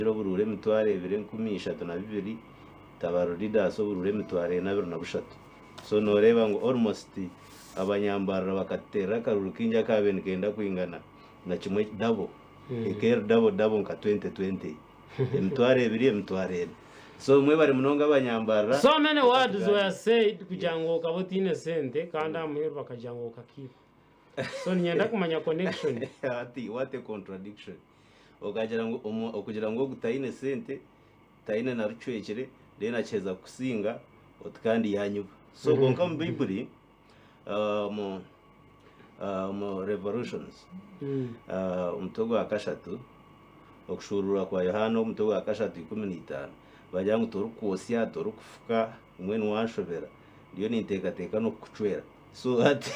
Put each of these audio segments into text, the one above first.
Oburuuru 2,302, Tabaro Didas oburuuru 423. So noreeba ngu almost abanyambarara bakatuteerera akaruuru kaingi akaabaire nikenda kwingana na kimwe double, eka eri double double nka 2020, 2000, 4,000. So mwebare munonga abanyambarara. So many words were said kugira ngu okaba otaine sente kandi aha muheru bakagira ngu okakiiba. So niinyenda kumanya connection. Hati what a contradiction. Okagira ngu omu- okugira ngu ogu taine sente, taine na rucwekire, then akiheza kukusinga oti kandi yanyiba. So kwonka omu Baiburi, ah, omu ah, omu Revolutions, ah, omutwe gwa kashatu, okushuuruurwa kwa Yohaana omutwe gwa kashatu 15, nibagira ngu torikwotsya, torikufuka, mbwenu wanshobera, ndiyo ninteekateeka n'okukucwera. So hati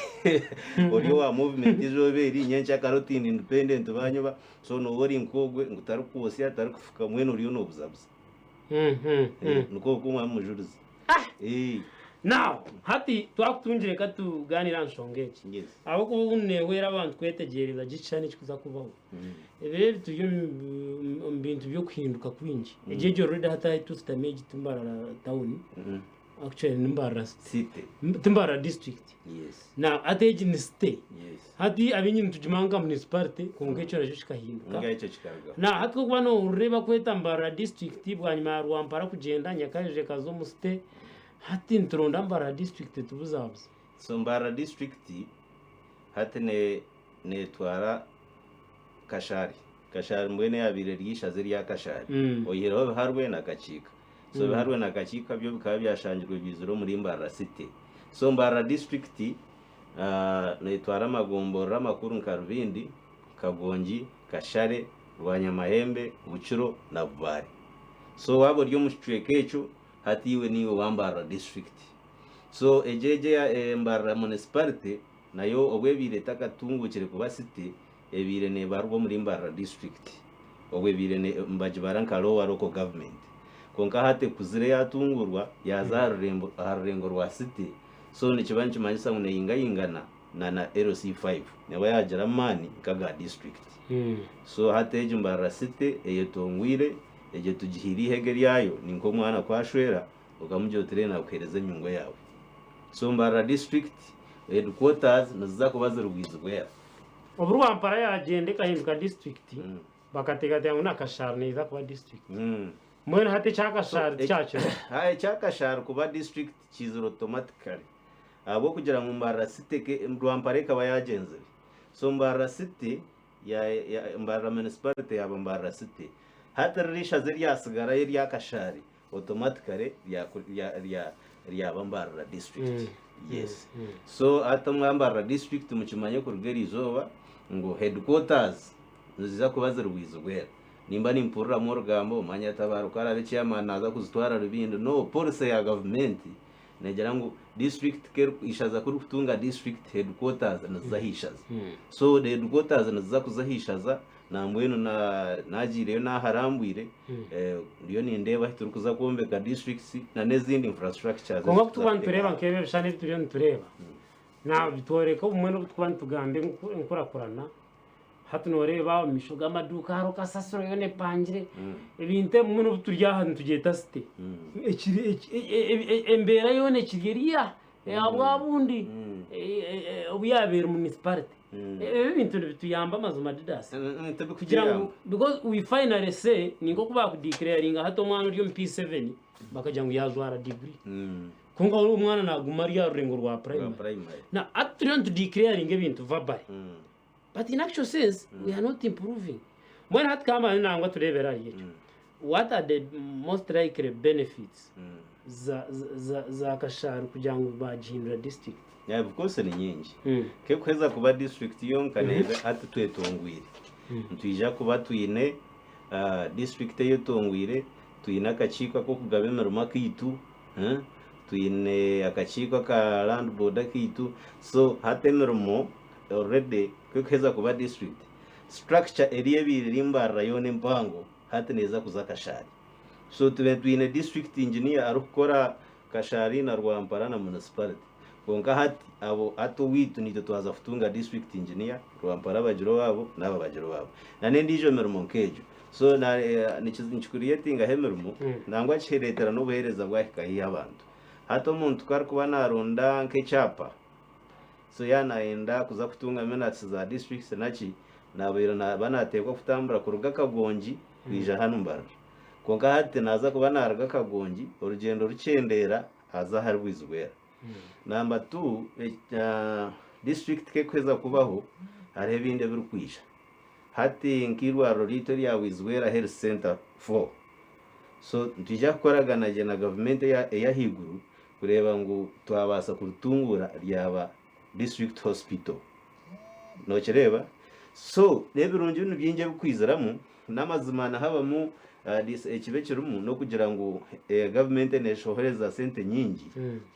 ori owa movement eizooba eri nyenkyakare oti ndi independent banyoba so nooba ori nk'ogwe ngu tarikwotsya tarikufuka mbwenu oriyo noobuzabuza. Nikwo okwo Omwami Mujurizi. Ah! Now hati twakutungire ka tugaaniire aha nshonga egi. Yes. Ahabw'okuba obundi neehwera abantu kwetegyereza gye ekishushani ekirikuza kubaho. Ebiro ebi turi omu bintu by'okuhinduka kwingi. Egi egi already hati ahu tushutami egi ti Mbarara town. Actually ni Mbarara City. Ti Mbarara district. Yes. Now hati egi ni city. Yes. Hati abaingi nitugimanya nka municipality kwonka ekyo nakyo kikahinduka. Nga ekyo kikarugaho. Now hati ku orikuba nohurira ebakweta Mbarara district bwanyima ya Rwampara kugyenda Nyakabejja ekaza omu city hati nituronda Mbarara district etubuzabuza. So Mbarara district hati ne netwara Kashari. Kashari mbwenu eyabaire eri eishaza erya Kashari. Oyihireho Biharwe na Kakiika. So Biharwe na Kakiika byo bikaba byashangirwe byizire omuri Mbarara City. So Mbarara District netwara amagomborora amakuru nka Rubindi, Kagongi, Kashare, Rwanyamahembe, Bukiro na Bubare. So waaba ori omu kicweka ekyo hati iwe niiwe owa Mbarara District. So egyo egyo eya Mbarara Municipality nayo obu ebaire etakatunguukire kuba city, ebaire nebarwa omuri Mbarara district obwo ebaire nibagibara nka lower local government kwonka hati ekuzire yatungurwa yaza aha rurengo rwa city so nikiba nikimanyisa ngu neyingayingana na na LC5 neba yagira amaani nkaga district so hati egi Mbarara city eyetongwire egyo tugihaire eihega eryayo ninka omwana ku ashwera okamugira oti reero nakuhereza enyungu eyawe so Mbarara district headquarters niziza kuba ziri Bwizibwera. Obu Rwampara yaagyenda ekahinduka disiturikiti, bakateekateeka ngu na Kashari neija kuba disiturikiti. Mbwenu hati ekya Kashari tikyakiriho. Ekya Kashari kuba disiturikiti kiizire automatically ahabw'okugira ngu Mbarara City Rwampara ekaba yaagyenzire. So Mbarara City, Mbarara Municipality yaaba Mbarara City. Hati riri eishaza eryatsigarayo erya Kashari automatically ryaba Mbarara district. Yes. So hati omwa Mbarara district mukimanye kuruga eriizooba ngu headquarters niziza kuba ziri Bwizibwera. Nimba nimpuriramu orugambo omanya Tabaro ku araabe chairman naaza kuzitwara Rubindi. No, policy ya gavumenti negira ngu district ku eri ishaza ku rikutunga district headquarters niziza aha ishaza. So headquarters niziza kuza aha ishaza Nambwenu nagiireyo naharambwire ndiyo nindeeba ahu turikuza kwombeka districts na n'ezindi infrastructures. Kwonka ku turikuba nitureeba nk'ebi ebishushani ebi turiyo nitureeba, nibitworeka obumwe n'obu turikuba nitugamba enkurakurana. Hati nooreeba omu maisho g'amaduuka hariho kasasiro yoona epangire, ebintu ebimwe n'obu turi aha nitugyeta city, embeera yoona ekiri eriya eya bwabundi obu yaabaire eri municipality. Ebi ebintu nibituyamba amazima Didas. Kugira ngu because we finally say ni nk'oku bakudeclaringa hati omwana ori omu P7 bakagira ngu yajwara degree. Kwonka omwana naguma ari aha rurengo rwa primary. Now hati turiyo nitudeclaringa ebintu verbally. But in actual sense we are not improving. Mbwenu hati ka nangwa tureebere ahari ekyo. What are the most likely benefits za, za, za Kashari kugira ngu bagihindura district? Yeah, of course ni nyingi. Kekuheza kuba district yonka nebe hati twetongwire. Nitwija kuba twine district eyetongwire, twine akakiiko ak'okugaba emirimo akaitu, twine akakiiko aka land board akaitu. So hati emirimo already kekuheza kuba district, structure eri ebaire eri Mbarara yoona empango hati neeza kuza Kashari. So tube twine district engineer arikukora Kashari na Rwampara na municipality. Kwonka hati abo hati owaitu naitwe twaza kutunga district engineer, Rwampara bagire owaabo n'aba bagire owaabo. Na n'endiijo mirimo nk'egyo. So na nikicreatingaho emirimo, nangwa kireetera n'obuheereza bwahika haihi abantu. Hati omuntu ku arikuba naaronda nk'ekyapa, so yaaba naayenda kuza kutunga minutes za district naki, naabaire naaba naateekwa kutambura kuruga Kagongi kwija hanu Mbarara. Kwonka hati naaza kuba naaruga Kagongi, orugyendo rukyendeera aza ahari Bwizibwera. Namba tu, district ku erikuheza kubaho, hariho ebindi ebirikwija. Hati nk'eirwariro ryaitu erya Bwizibwera Health Centre 4, so nitwija kukoragana gye na gavumenti ey'ahaiguru kureeba ngu twabaasa kuritunguura ryaba district hospital. Nokireeba? So n'ebirungi binu bingi ebikwiziramu, n'amazima nihabamu ekibi ekirimu n'okugira ngu gavumenti neshohoreza sente nyingi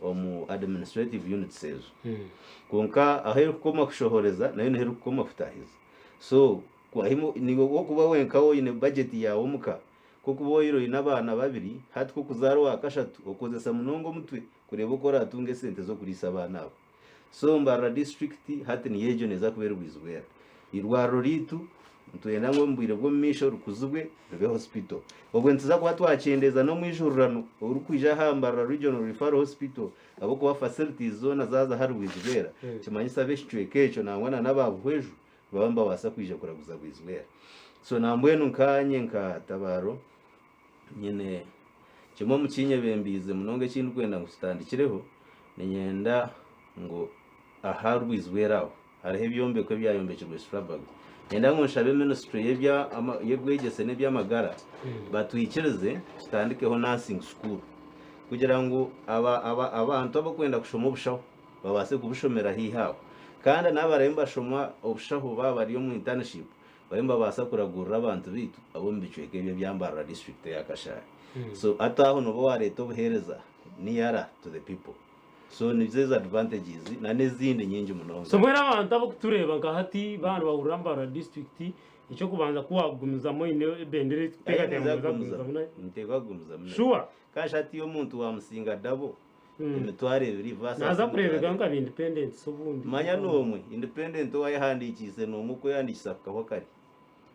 omu administrative units ezo. Kwonka ahu erikukoma kushohoreza nayo niho erikukoma kutahiza. So niiwe wokuba wenka oine budget yaawe omuka, kokuba oire oine abaana babiri, hati kokuzaara owakashatu okozesa munonga omutwe kureeba oku oratunga esente z'okuriisa abaana abo. So Mbarara district hati niyo egyo neeza kuba eri Bwizibwera. Eirwariro riitu nitwenda ngu omu bwire bw'omu maisho rikuzibwe ribe hospital. Obwe nituza kuba twakyendeeza n'omwijururano orikwija aha Mbarara Regional Referral Hospital ahabw'okuba facilities zoona zaaza ahari Bwizibwera kimanyisa ab'ekicweka ekyo nangwa na n'aba Buhweju nibaba nibabaasa kwija kuraguza Bwizibwera. So nambwenu nkaanye nka Tabaro nyine kimwe omu kinyebembiize munonga eki ndikwenda ngu tutandikireho, niinyenda ngu aha Rwizibwera aho hariho ebyombeko ebyayombekirwe Strabag. Niinyenda ngu nshabe minisitule y'ebwegyese n'eby'amagara batwikirize tutandikeho nursing school kugira ngu abantu abarikwenda kushoma obushaho babaase kubushomera haihi aho. Kandi n'abariyo nibashoma obushaho baaba bari omu internship Bariyo nibabaasa kuragurira abantu baitu ab'omu bicweka ebi ebya Mbarara district eya Kashari. So hati aho nooba waareeta obuheereza nearer to the people. So nizo ezo advantages na n'ezindi nyingi munonga. So mbwenu abantu abarikutureeba nka hati baaba nibahurira Mbarara district, eky'okubanza ku waakugumizamu oine ebendera ei turikuteekateeka ngu nooza kugumizamu nayo? Niteekwa kugumizamu nayo. Sure. Kandi hati omuntu waamusinga double, emitwaro ebiri versus Naaza kureebeka emitwaro nka ba independents obundi. Manya n'omwe, independent owayehandiikiise n'omwe okwehandiikisa kukahwa kare.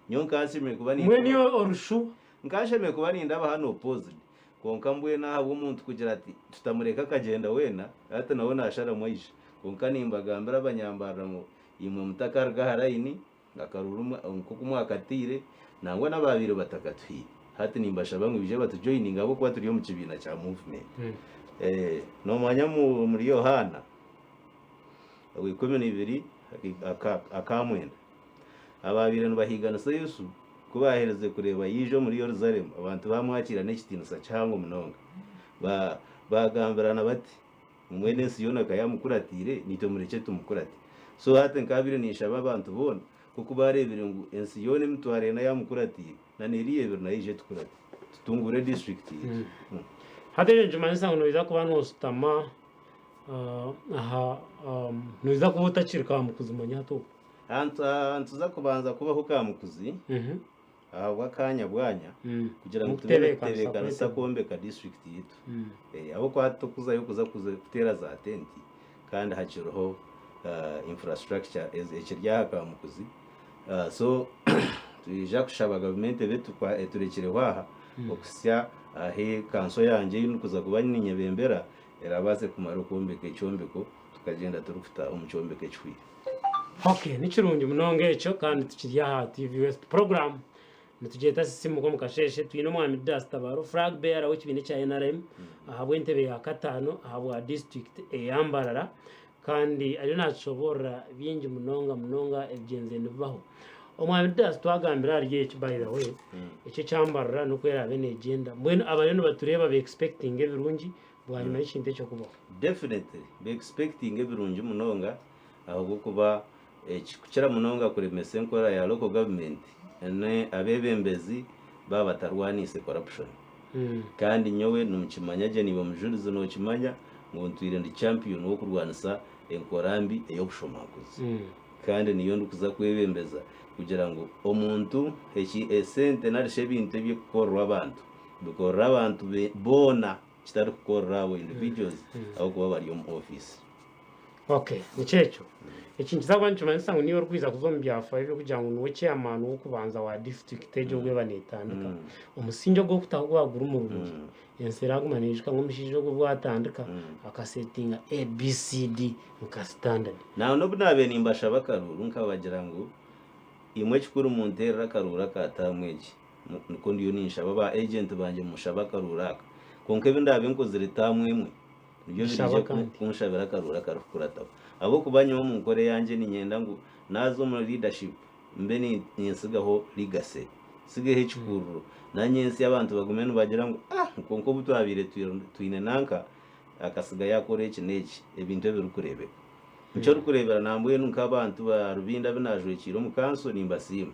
Nyowe nkaashemereire kuba Mbwenu nindaba iwe orushu. Nkaashemereire kuba nindaba hanu opposed, kwonka mbwenu ahabw'omuntu kugira ati tutamureka akagyenda weena, hati nawe naasharamu aija. Kwonka nimbagambira abanyambarira ngu imwe mutakaruga aha layini, Akaruru nk'oku mwakataire, nangwa n'abaabaire batakatuhaire. Hati nimbashaba ngu baije batujoininge ahabw'okuba turi omu kibiina kya movement. Noomanya omuri Yohaana owa 12 aka mwenda, abaabaire nibahiiganisa Yesu ku baaherize kureeba yaija omuri Yerusaalemu, abantu baamwakiira n'ekitiinisa kihango munonga. Baagambirana bati, Mbwenu ensi yoona ka yaamukuratiire, naitwe murekye tumukurate. So hati nkaabaire ninshaba abantu boona, nk'oku baareebire ngu ensi yoona emitwaro ena yaamukuratiire, na n'eriya ebiri nayo eije etukurate, tutunguure disiturikiti yaitu. Hati ekyo nikimanyisa ngu noija kuba nooshutama aha, noija kuba otakiri Kamukuzi manya hati obu. Aha nituza kubanza kubaho Kamukuzi. Ahabw'akaanya bwanya kugira ngu tube nitutebeekanisa kwombeka disiturikiti yaitu. Ahabw'okuba hati tikuzayo kuza kuteera za tenti kandi hakiriho infrastructure ekiri aha Kamukuzi. So nitwija kushaba gavumenti ebe eturekireho aha okuhitsya ahu kanso yangye ei ndikuza kuba ninyebembera erabaase kumara okwombeka ekyombeko tukagyenda turikutaha omu kyombeko ekihweire. Ok nikirungi munonga ekyo kandi tukiri aha TV West program nitugyeta sisimuka omu kasheeshe twine omwami Didas Tabaro flag bearer w'ekibiina ekya NRM ahabw'entebe ya kataano ahabwa district eya Mbarara kandi ariyo natushoboorora bingi munonga munonga ebigyenzire nibibaho. Omwami Didas twagambira ahari eki by the way eki ekya Mbarara n'oku eraabe neegyenda mbwenu abariyo nibatureeba be expectinga ebirungi bwanyima y'ekintu ekyo kubaho. Definitely be expectinga ebirungi munonga Ahabw'okuba ekirikukira munonga kuremesa enkora ya local government ni abeebembezi baaba batarwaniise corruption. Kandi nyowe nimukimanya gye naiwe mujurizi nookimanya ngu ntwire ndi champion w'okurwanisa enkora mbi ey'obushomankuzi. Kandi niyo ndikuza kwebembeza kugira ngu omuntu eki esente nari shi ebintu ebirikukorerwa abantu bikorerwe abantu boona kitarikukorera abo individuals ahabw'okuba bari omu ofiisi. Okay, nikyo ekyo. Eki nikiza kuba nikimanyisa ngu niiwe orikwija kuza omu byafaayo by'okugira ngu niwe chairman w'okubanza wa district egyo obu eba neetandika. Omusingye ogu orikutaho gwaba guri murungi, ensi eraguma neijuka ngu omushaija ogu obu atandika akasetinga ABCD nka standard. Naaba n'obu naabaire nimbashaba akaruuru nkabagira ngu imwe ekikuru munteerere akaruuru aka taamu egi. Nikwo ndiyo ninshaba ba agent bangye mushabe akaruuru aka. Kwonka ebi ndaabe nkozire taamu emwe nibyo Shaba biriija kandi. kunshabira akaruuru akarikukurataho. Ahabw'okuba nyowe omu nkora eyangye niinyenda ngu naaza omu leadership mbe nintsigaho legacy, ntsigeho ekikururo. Nanye ensi abantu bagume nibagira ngu ah kwonka obu twabaire twine nanka akasiga yaakora eki n'eki, ebintu ebirikureebeka. Nikyo orikureebera nambwenu nk'abantu ba Rubindi abu naajwekiire omu kanso nimbasiima.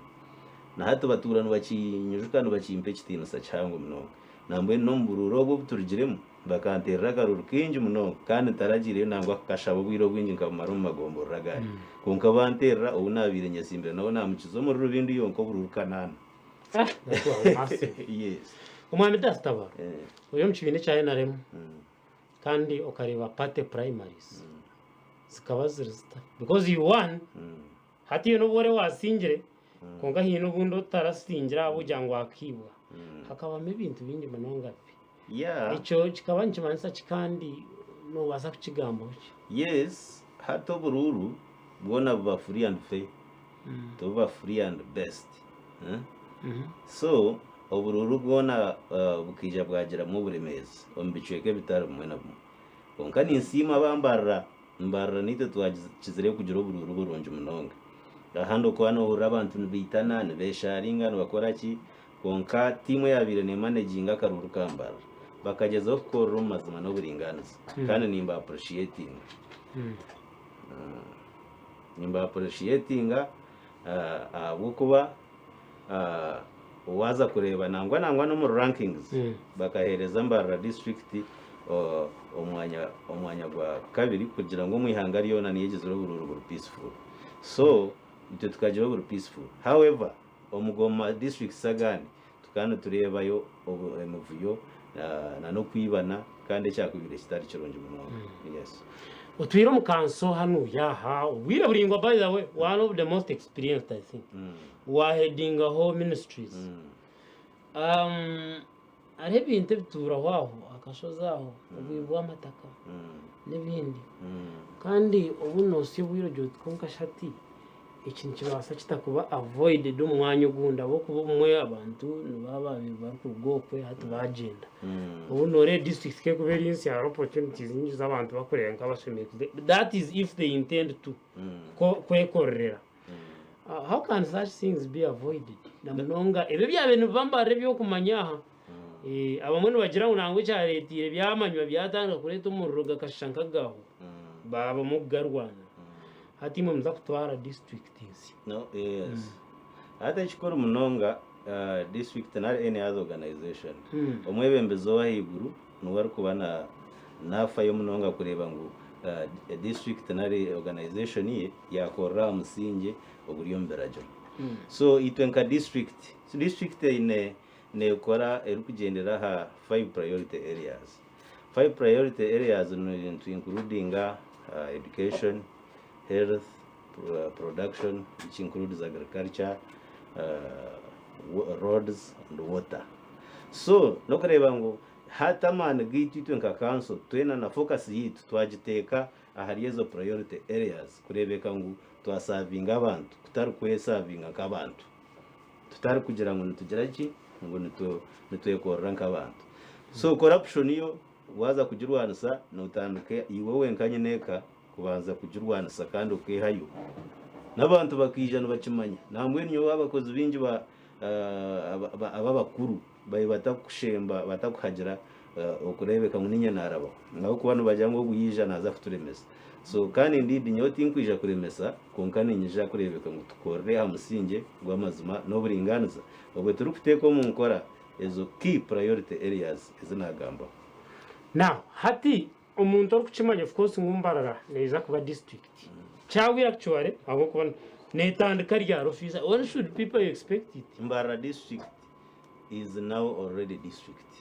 Na hati batuura nibakinyijuka nibakimpa ekitiinisa kihango munonga. Nambwenu n'omu buruuru obu obu turugiremu bakanteerera akaruuru kaingi munonga kandi ntaragiireyo nangwa kukashaba obwire obwingi nkabumara omu magomborora agandi. Kwonka banteerera ou naabaire nyetsimbire nawe naamukiza omuri Rubindi yonka oburuuru kanaana. Ah, that was massive. Yes. Omwami Dastabaro, Eh, ori omu kibiina ekya NRM kandi okareeba party primaries zikaba ziri zita? Because you won, hati haine obu ori wasingire kwonka haine obundi otarasingire ahabw'okugira ngu akaibwa. Hakabamu ebintu bingi munonga bibi. Ekyo kikaba nikimanyisa ki kandi noobaasa kukigambaho ki? Yes, hati oburuuru bwona buba free and fair, tibuba free and best. Eh? So, oburuuru bwona bukaija bwagiramu oburemeezi omu bicweka ebitari bimwe na bimwe. Kwonka ninsiima aba Mbarara, Mbarara naitwe twakizireyo kugira oburuuru burungi munonga. Ahandi okuba noohurira abantu nibaitana, nibeeshaaringa, nibakora ki, kwonka tiimu eyaabaire neemanaginga akaruuru ka Mbarara bakagyezaho kukorera omu mazima n'oburingaaniza kandi nimba appreciatinga. Nimba appreciatinga ahabw'okuba waaza kureeba nangwa nangwa n'omu rankings bakaheereza Mbarara district omwanya omwanya gwa kabiri kugira ngu omu ihanga ryona niyo egizire oburuuru buri peaceful. So itwe tukagira oburi peaceful. However, omu goma districts agandi tukaba nitureebayo emivuyo na n'okwibana kandi ekyakubaire kitari kirungi munonga. Yes. Otwire omu kanso hanuya aha obwire buraingwa by the way one of the most experienced I think waheadingaho ministries hariho ebintu ebituuraho aho akashozi aho obwibi bw'amataka n'ebindi kandi obu noosya obwire ogira oti kwonka shi hati eki nikibaasa kita kuba avoided omu mwanya ogundi ahabw'okuba obumwe abantu nibaba baabaire barikuruga okwe hati baagyenda. Obu nooreeba district ku erikuba eri nsya hariho opportunities nyingi z'abantu bakureeba nk'abashemereire kuza that is if they intend to kwekorerera. How can such things be avoided? Na munonga ebi ebyabaire nibiba mbarira eby'okumanya aha abamwe nibagira ngu nangwa ekyareeteire byamanywa byatandika kureeta omuriro gakashusha nk'agaahwa baabamu kugarwana. Hati imwe muza kutwara district nsya. No, yes. Hati ekikuru munonga district nari any other organization omwebembezi ow'ahaiguru niwe arikuba na naafayo munonga kureeba ngu district nari organization ye yakorera aha musingye oguri omu biragiro. So itwe nka district, district eine neekora erikugyendera aha five priority areas. Five priority areas nitu includinga education, health, production which includes agriculture, roads and water. So n'okureeba ngu hati amaani gaitu itwe nka kanso twena na focus yaitu twagiteeka ahari ezo priority areas kureebeka ngu twasavinga abantu kutari kwesavinga nk'abantu. Tutari kugira ngu nitugira ki ngu nitwekorera nk'abantu. So corruption yo waaza kugirwanisa nootandika iwe wenka nyineeka kubanza kugirwanisa kandi okeehayo. N'abantu bakaija nibakimanya. Nambwenu nyowe abakozi baingi ba ab'abakuru babaire batakushemba batakuhagira okureebeka ngu niinye naarabaho. Ahabw'okuba nibagira ngu ogu yaija naaza kuturemesa. So kandi indeed nyowe tinkwija kuremesa kwonka niinyija kureebeka ngu tukorere aha musingye gw'amazima n'oburingaaniza obwo turikuteeka omu nkora ezo key priority areas ezi naagambaho. Now hati omuntu orikukimanya of course ngu Mbarara neija kuba district kyahwire actually ahabw'okuba netandika ryari officer when should people expect it? Mbarara district is now already district,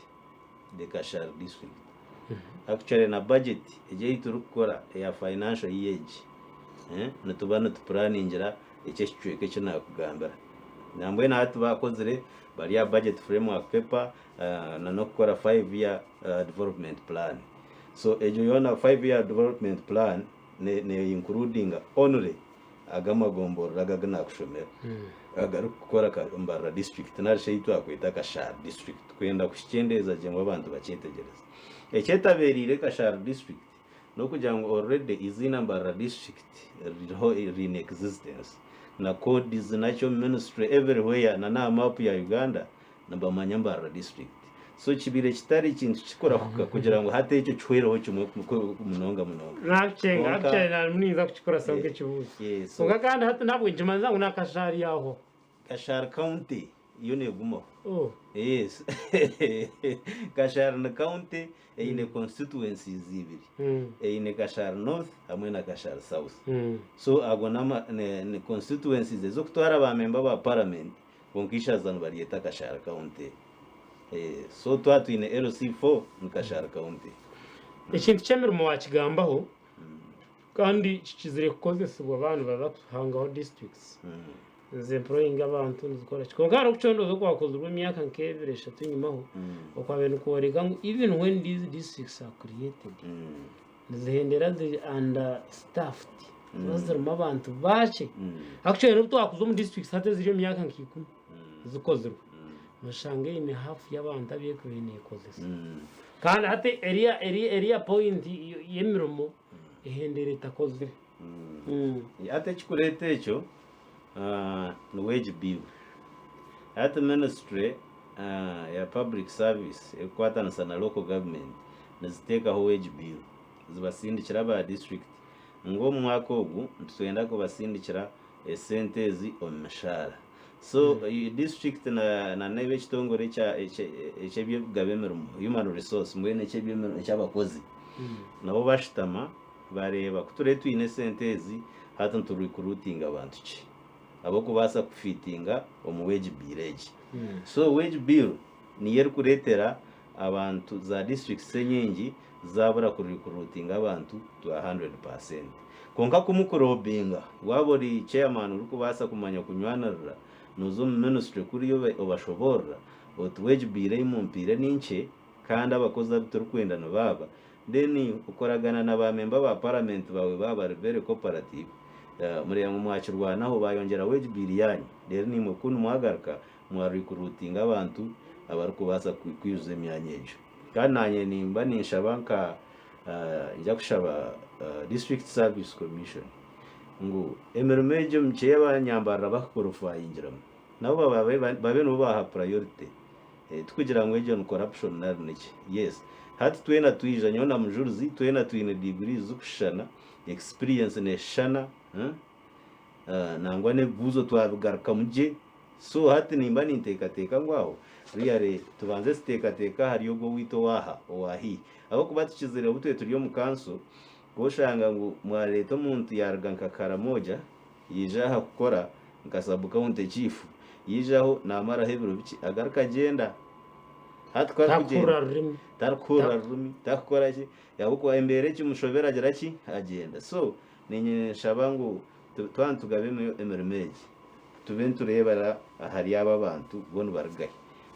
the Kashari district. Actually na budget egi ei turikukora eya financial year egi, nituba nitupuraningira eki ekicweka eki naakugambira. Nambwenu hati baakozire bari aha budget framework paper na n'okukora five year development plan. So egyo yoona five year development plan ne ne includinga only aga amagomborora aga agu naakushomera agarikukora Mbarara district nari shi ei twakweta Kashari district kwenda kukikyendeeza gye ngu abantu bakyetegyereze. Ekyetabeereire Kashari district N'okugira ngu already eiziina Mbarara district ririho riine existence na codes nakyo ministry everywhere na n'aha map ya Uganda nibamanya Mbarara district. So kibaire kitari kintu kikurahuka kugira ngu hati ekyo kihwereho kimwe munonga munonga. Naakukyenga Kwonka actually narimu ninza kukikurasaho nk'ekibuuzo. Yeah, so Kwonka kandi hati nabwe nikimanyiza ngu n'akashaari aho. Kashari County yo negumaho. Oh. Yes. Kashari ni county eine constituencies ibiri. Eine Kashari North hamwe na Kashari South. So ago nama ni, ni constituencies ez'okutwara ba member ba parliament kwonka ishaza nibaryeta Kashari County. Eh, so twaba twine LC4 ni Kashari County. Ekintu ky'emirimo wakigambaho kandi kikizire kukozesibwa baaba nibaza kuhangaho districts. Nizi-employinga abantu, nizikora ki. Kwonka hariho okucondooza okwakozirwe emyaka nk'ebiri eshatu enyimaho, okwabaire nikworeka ngu even when these districts are created, nizihendera ziri under staffed, niziba zirimu abantu bakye. Actually n'obu twakuza omu districts hati eziri omu myaka nka ikumi zikozirwe, noshanga eine half y'abantu abu erikubaire neekozesa. Kandi hati eriya eriya eriya point y'emirimo ehendera etakozire. Hati ekikureeta ekyo ni wage bill. Hati ministry ya public service erikukwatanisa na local government niziteekaho wage bill zibasindikira aba district ngu omu mwaka ogu nitwenda kubasindikira esente ezi omu mishaara. So district na n'ebekitongore eky'eby'okugaba emirimo human resource mbwenu eky'abakozi nabo bashutama Bareeba ku turiyo twine esente ezi, hati nitu recruitinga bantu ki abarikubaasa kufitinga omu wage bill egi. So wage bill niyo erikureetera abantu za districts enyingi zabura ku recruitinga abantu to a 100%. Kwonka ku mukurobinga, waaba ori chairman orikubaasa kumanya kunywanirira, nooza omu ministry kuriya obashoboorora oti wage bill ei mumpiire ni nkye kandi abakozi abu turikwenda nibaaba, Then okoragana na ba member ba parliament bawe baba bari very cooperative, mureeba ngu mwakirwanaho bayongyera wage bill yanyu reero naimwe kunu mwagaruka mwa recruitinga abantu abarikubaasa kwijuza emyanya egyo. Kandi nanye nimba ninshaba nka nja kushaba district service commission ngu emirimo egyo mikye ei abanyambarara bakuqualifyingiramu nabo babe nibo baha priority. Tikugira ngu egyo ni corruption nari niki. Yes. Hati twena twija, nyowe na Mujurizi, twena twine degrees zirikushushana, experience neshushana, nangwa n'ebibuuzo twabigarukamu gye. So hati nimba ninteekateeka ngu aho really tubanze tuteekateeke ahari ogwo owaitu ow'aha, owa haihi. Ahabw'okuba tukizire obu twaba turi omu kanso, ku oshanga ngu mwareeta omuntu yaaruga nka Karamoja, Yaija aha kukora nka sub county chief, yaijaho namaraho ebiro bikye agaruka agyenda. Hati ku arikugyenda Takuhurira rurimi. tarikuhurira rurimi, tarikukora ki, ahabw'okuba embeera ekimushobera agira ki, agyenda. So niinye nshaba ngu twaba nitugaba emirimo egi, tube nitureebera ahari abo abantu bo nibaruga hi.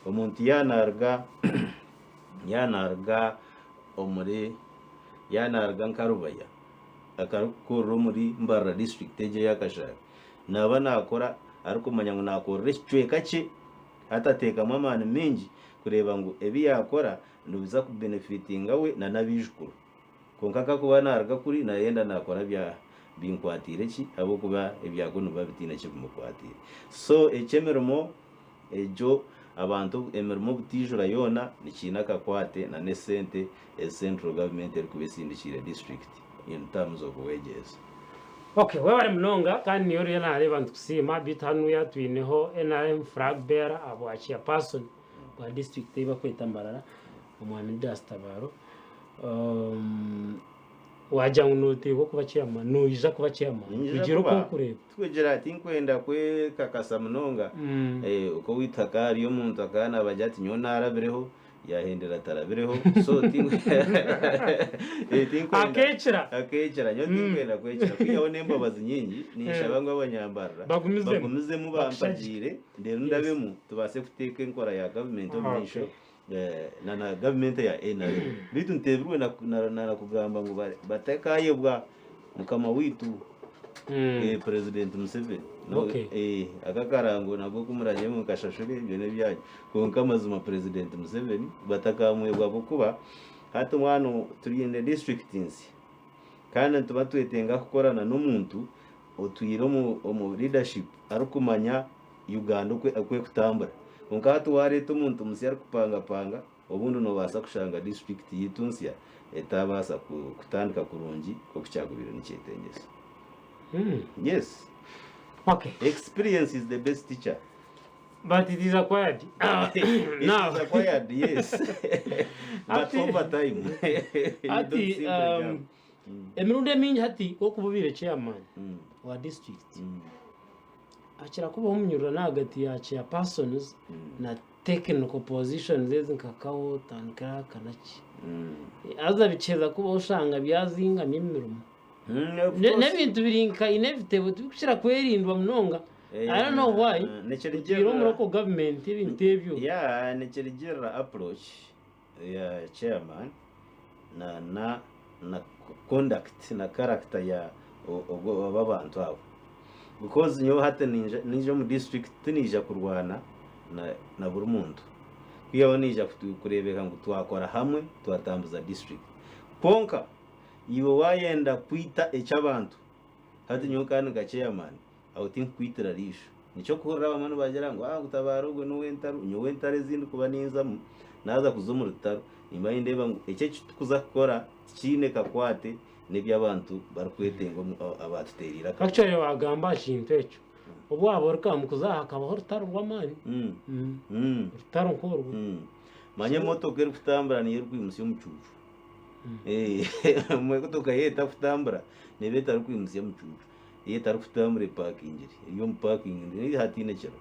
Omuntu yaaba naaruga yaaba naaruga omuri yaaba naaruga nka Rubaya, akarikukorera omuri Mbarara district egyo eya Kashari naaba nakora arikumanya ngu nakorera ekicweka kye hati ateekamu amaani maingi kureeba ngu ebi yakora nibiza ku benefitinga we na n'abaijukuru kwonka kakuba naruga kuri nayenda nakora bya binkwatiire ki ahabw'okuba ebyako nibiba bitaine eki bimukwatiire so eky'emirimo Egyo abantu emirimo obutaijura yoona nikiine akakwate na n'esente ezi central government erikuba esindikiire district in terms of wages. Ok webare munonga kandi niiwe oriyo nareeba nitukusiima beitu hanuya twineho nrm flag bearer ahabwa chairperson wa district ei bakweta Mbarara omwami Didas Tabaro Wagira ngu noteekwa kuba chairman, noija kuba chairman, Niinyija kugira oku kuba. orikureeba. Tikugira tinkwenda kwekakasa munonga. Okwo owaitu hakaba hariyo omuntu akaba naabagira ati nyowe naarabireho. Yahendera atarabireho so eh, tinkwenda Akeekira. Akeekira. Nyowe tinkwenda kwekira kwihaho n'embabazi nyingi ninshaba ngu abanyambarara Bagumizemu. bagumizemu Bakushagike. bampagiire reero ndabemu tubaase kuteeka enkora ya gavumenti omu maisho eh, na na gavumenti eya NRM beitu nteebirwe na, na, na, na kugamba ngu ba- batakayebwa mukama waitu Eh, President Museveni. No, Okay. eh, aka akarango nabwo kumuranyemu nkashashure ebyo n'ebyanyu. Kwonka amazima President Museveni batakamwebwa ahabw'okuba hati omwana turi in the district nsya. Kandi nituba twetenga kukorana n'omuntu otwire omu, omu leadership arikumanya Uganda oku oku ekutambura. Kwonka hati wareeta omuntu musya arikupangapanga obundi nobaasa kushanga district yaitu nsya etabaasa kutandika kurungi nk'oku kyakubaire nikyetengyesa. Yes. Okay. Experience is the best teacher. But it is acquired. It Now. is acquired, yes. But Ati- over time. You don't Ati, simply jump. emirundi emingi hati okuba obaire chairman wa district hakira kubaho omunyururano ahagati ya chairpersons na technical positions ezi nka kawo, town clerk na ki. Haza bikiheza kubaho oshanga byazingamya emirimo. Of Ne- course. N'ebintu biri nka inevitable tibikukira kwerindwa munonga. I don't know why. Nikirugirira- Otiire omu local government ebintu ebyo. Yeah, nikirugirira approach ya chairman na na na conduct na character ya ogwo abo abantu abo. Because nyowe hati ninja ninja omu district tiniija kurwana na na buri muntu. Kwihaho niija kureebeka ngu twakora hamwe twatambuza district. Kwonka iwe waayenda kwita eky'abantu, hati nyowe kandi nka chairman aho tinkukwitira riisho. Nikyo orikuhurira abamwe nibagira ngu ah ngu tabaara ogwe n'ow'entaro. Nyowe entaro ezi ndikuba ninzamu, naaza kuza omu rutaro nimba nindeeba ngu eki eki turikuza kukora tikiine kakwate n'ebi abantu barikwetenga omu abaatuteereire akacu. Actually wagamba aha kintu ekyo, obu waaba ori Kamukuzi aha hakabaho orutaro rw'amaani. Orutaro nk'orwo. Manya emotoka erikutambura niyo erikwimutsya omucuucu. Emotoka yo etarikutambura neeba etarikwimutsya omucuucu. Yo etarikutambura epakingire, eri omu pakingi reero hataine kiro.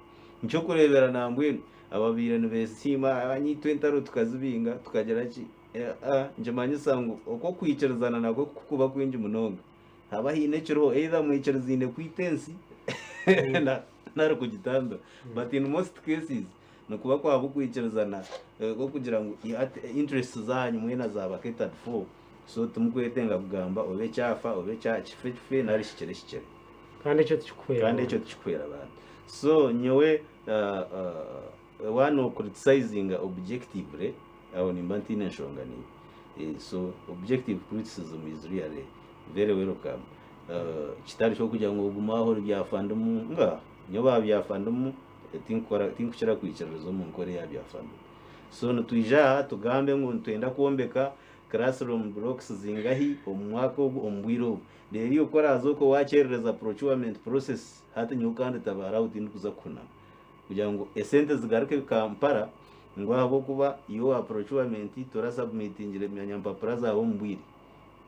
Nikyokureebera nambwenu ababaire nibeesiima itwe entaro tukazibinga tukagira ki, Nikimanyisa ngu oku okwikirizana nakwo kukuba kwingi munonga, haba haine ekiriho either mwikirizaine kwita ensi nari kugitambira. But in most cases nikuba kwaba okwikirizana kw'okugira ngu interests zanyu mwena zaaba catered for, so timukwetenga kugamba oba ekyafa oba kife kife nari kikire kikire. Kandi ekyo tikikuhwera Kandi ekyo tikikuhwera abantu. So nyowe Waaba noocriticizinga objectively, aho nimba ntaine nshonga naiwe. So objective criticism is really very welcome. Kitari ky'okugira ngu ogume aho ori byafandimu, ngaaha, nyowe aha byafandimu tinkukora tinkukira kwikiririza omu nkora eya byafandimu. So nitwija aha tugambe ngu nitwenda kwombeka classroom blocks zingahi omu mwaka ogu omu bwire obu. Reero iwe ku oraaze okwo waakyerereza procurement process, hati nyowe kandi tabaara aho tindikuza kuhunama. Kugira ngu esente zigaruke Kampala ngu ahabw'okuba iwe owa procurement torasubmitingire nyampapura zaawe omu bwire.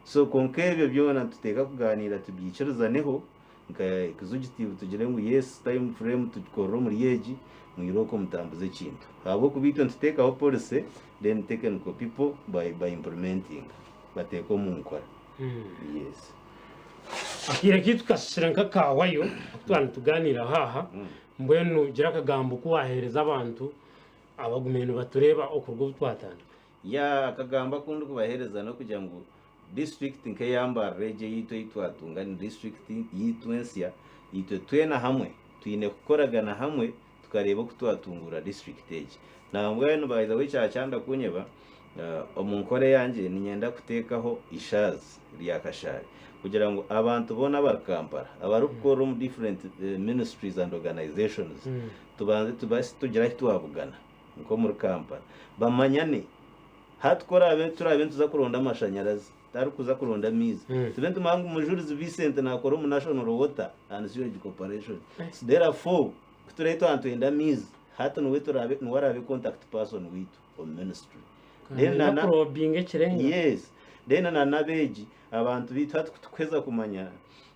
So kwonka ebyo byona nituteeka kugaaniira tubyikirizaneho nka executive tugire ngu yes time frame tugikorere omuri egi mwirooko mutambuze ekintu. Ahabw'okuba itwe nituteekaho policy then technical people by by implementing bateeka omu nkora. Yes. Akaire kaitu kashishire nk'akahwayo aku twaba nitugaaniiraho aha. Mbwenu gira akagambo ku waaheereza abantu abagumiire nibatureeba okuruga obu twatandika. Ya akagambo aku ndikubaheereza n'okugira ngu disiturikiti nk'eya Mbarara egi eyaitu ei twatunga ni disiturikiti yaitu ensya, itwe twena hamwe twine kukoragana hamwe tukareeba oku twatunguura disiturikiti egi. Nambwenu by the way kyakyanda kunyeba, omu nkora eyangye niinyenda kuteekaho eishaazi rya Kashari kugira ngu abantu boona abari Kampala abarikukorera omu different ministries and organizations tubanze tubaase tugire ahu twabugana nk'omuri Kampala bamanyane. Hati ku oraabe turaabe nituza kuronda amashanyarazi tarikuza kuronda amaizi tube nitumanya ngu Mujurizi Vincent naakora omu National Water and Sewage Corporation therefore Ku turaabe twaba nitwenda amaizi, hati niwe turaabe niwe araabe contact person waitu omu ministry. Then na na Kurobinga ekirenga. Yes. Then na n'abeegi, abantu baitu hati ku tukuheza kumanya,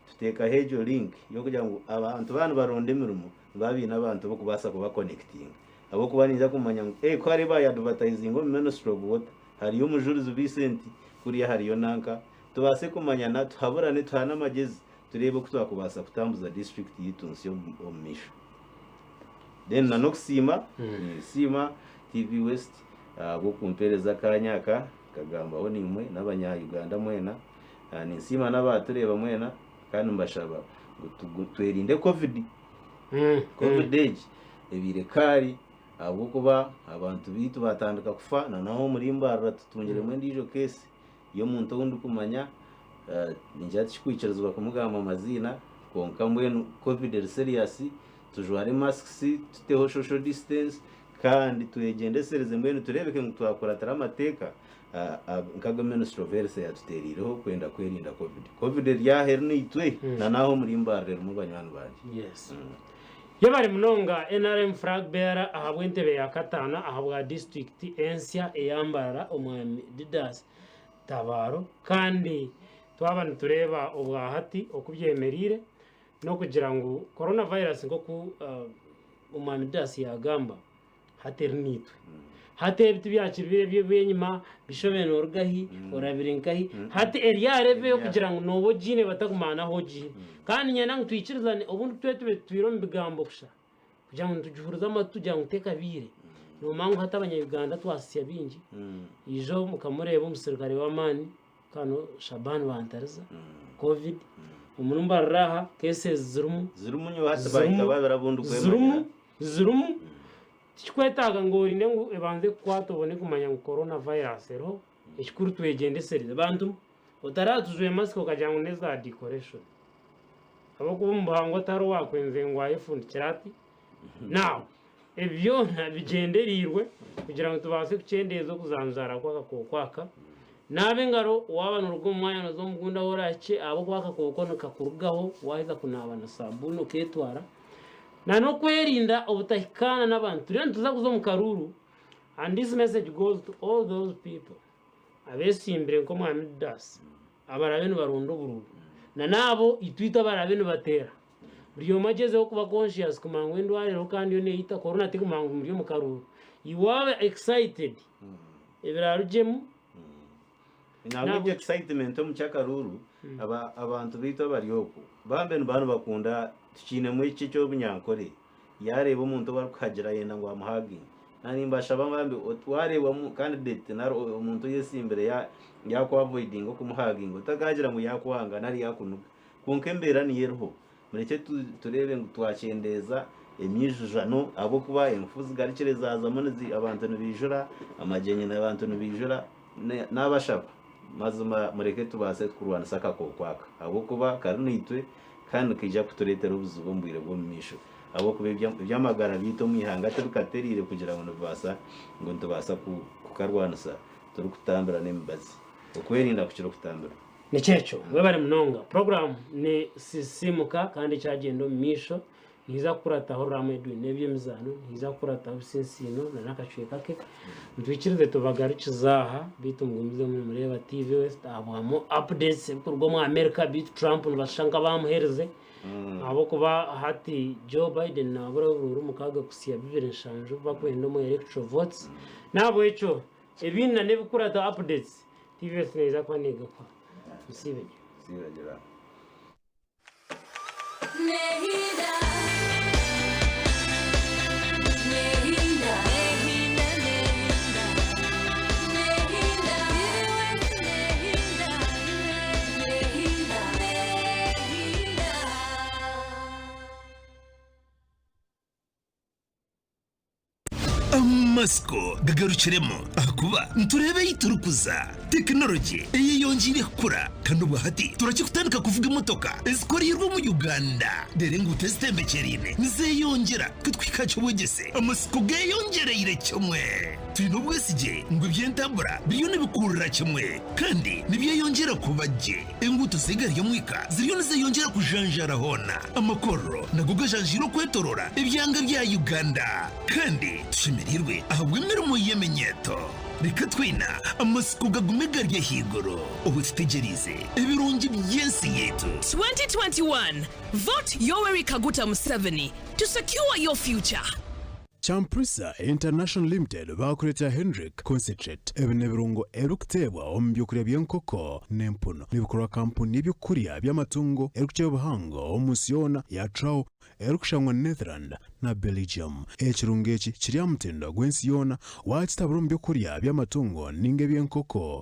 tuteekaho egyo link y'okugira ngu abantu baaba nibaronda emirimo, nibaba baine abantu b'okubaasa kuba connectinga. Ahabw'okuba niinyija kumanya ngu eh ku hariyo baayadivatayizinga omu Ministry of Water, hariyo omujurizi Vincent, kuriya hariyo nanka, tubaase kumanyana, tuhaburane, tuhane amagyezi, tureebe oku twakubaasa kutambuza disiturikiti yaitu nsya omu maisho. Then na n'okusiima, ninsiima TV West ahabw'okumpeereza akaanya aka nkagambaho naimwe n'abanya Uganda mwena. Ninsiima n'abaatureeba mwena kandi mbashaba ngu twerinde Covid. Covid egi ebaire kaari ahabw'okuba abantu baitu baatandika kufa na n'aha omuri Mbarara tutungiremu endiijo keesi y'omuntu ou ndikumanya, ningira tikikwikirizibwa kumugamba amaziina kwonka mbwenu Covid eri serious, tujware masks, tuteho social distance kandi twegyendesereze mbwenu tureebeke ngu twakuratira amateeka nk'agu Ministry of Health yatutereireho kwenda kwerinda Covid. Covid eri aha eri naitwe na n'aha omuri Mbarara erimu banywani bangye. Yes. Yebare munonga nrm flag bearer ahabw'entebe ya kataano ahabwa disiturikiti ensya eya Mbarara Omwami Didas Tabaro kandi twaba nitureeba obwahati oku byemereire n'okugira ngu Corona virus nk'oku Omwami Didas yagamba hati eri naitwe. Hati ebi tibyakiri biri eby'enyima bishobe norugahi orabire nkahi hati eri aha level ey'okugira ngu nooba ogiine batakumanya n'ahu ogiine. Kandi niinyenda ngu twikirizane obundi tube tube tutwire omu bigambo kusha kugira ngu nitugihuriza amatu tugira ngu tekabiire. Noomanya ngu hati abanya-Uganda twasisya bingi, ijo mukamureeba omusirikare w'amaani Kano Shaban Bantariza, Covid, omuri Mbarara aha cases zirimu. Zirimu nyowe hati bahika babiri abu ndikwemanyira. Zirimu, zirimu. Tikikwetaaga ngu orinde ngu ebanze ekukwate obone kumanya ngu corona virus eriho. Ekikuru twegyendesereze. Bantu otaratujwe mask okagira ngu neza decoration. Ahabw'okuba omu buhangwa tihariho owakwenze ngu ayefundikire ati. Now, ebi byona bigyendereirwe kugira ngu tubaase kukyendeeza okuzanzaara kw'akakooko aka. Naaba engaro waaba nooruga omu mwanya nooza omu gundi ahu oraahikye ahabw'okuba akakooko nikakurugaho waaheza kunaaba na saabuuni okeetwara. Na n'okwerinda obutahikaana n'abantu. Turiyo nituza kuza omu karuuru and this message goes to all those people abeesimbire nk'Omwami Didas abaraabe nibaronda oburuuru na n'abo itwe abaraabe nibateera. Buri omwe agyezeho kuba conscious kumanya ngu endwara eriho kandi yo neeyita corona tikumanya ngu muri omu karuuru. Iwe waaba excited ebiraarugyemu Nangwa egyo excitement omu ky'akaruuru aba abantu baitu abari okwo bambe nibaba nibakunda tukiinemu eki eky'obunyankore yaareeba omuntu ou arikuhagira ayenda ngu amuhaginge. Naanye nimbashaba bambi waareeba candidate nari omuntu oyesimbire yaaku avoidinga okumuhaginga otakaagira ngu yaakwanga nari yaakunuga. Kwonka embeera niyo eriho. Murekye tureebe ngu twakyendeeza emyijujano ahabw'okuba enfu zigarukire zaazamu abantu nibaijura, amagyenyi abantu nibaijura. Naabashaba mazima mureke tubaase kurwanisa akakooko aka ahabw'okuba kari naitwe kandi nikaija kutureetera obuzibu omu bwire bw'omumaisho ahabw'okuba eby'amagara byaitu omu ihanga tibikatereire kugira ngu nibibaasa ngu nitubaasa kukarwanisa turikutambira n'emibazi. Okwerinda kukira okutambirwa. Nikyo ekyo. Webare munonga. Puroguraamu ni Sisiimuka kandi ekyagyenda omu maisho. Nihaija kukurataho Ruramu Edwin n'eby'emizaano, nihaija kukurataho Bisinsiino na n'akacweka ke. Mutwikirize tubagarukize aha, beitu mugumizemu nimureeba TV West ahabwa more updates ebikuruga omu America, beitu Trump nibashusha nk'abamuherize ahabw'okuba hati Joe Biden nabura oburuuru mukaaga kuhitsya 27 obu bakwenda omu electoral votes. N'ahabw'ekyo ebindi na n'ebikurataho updates TV West neija kuba negakuha. Musiibe gye. Siiba gye ba. Amatsiko gagarukiremu ahakuba nitureeba ei turikuza. Tekinologye eyeyongyeire kukura kandi obwahati turakikutandika kuvuga emotoka ezikoreirwe omu Uganda. Reero enguuto ezitembekyereine nizeyongyera kutuhika aha ky'obwegyese. Amatsiko geyongyereire kimwe. Twine obwesigye ngu eby'entambura biriyo nibikurira kimwe kandi nibyeyongyera kuba gye. Enguuto z'egaari y'omwika ziriyo nizeyongyera kujanjaara hoona. Amakorero nago gajanjaire okwetorora ebyanga bya Uganda. Kandi tushemereirwe ahabw'emirimo y'eminyeeto. Reka twena amatsiko gagume gari ahaiguru obu tutegyereize ebirungi by'ensi yaitu. 2021 Vote Yoweri Kaguta Museveni to secure your future. Champrisa International Limited baakureetera Hendrick Concentrate. Ebi n'ebirungo ebirikuteebwa omu by'okurya by'enkoko n'empunu. Nibikorwa kampuni y'eby'okurya by'amatungo erikukira obuhango omu nsi yoona ya Trouw erikushangwa Netherland na Belgium. Ekirungo eki kiri aha mutindo gw'ensi yoona waakitabura omu by'okurya by'amatungo ninga eby'enkoko.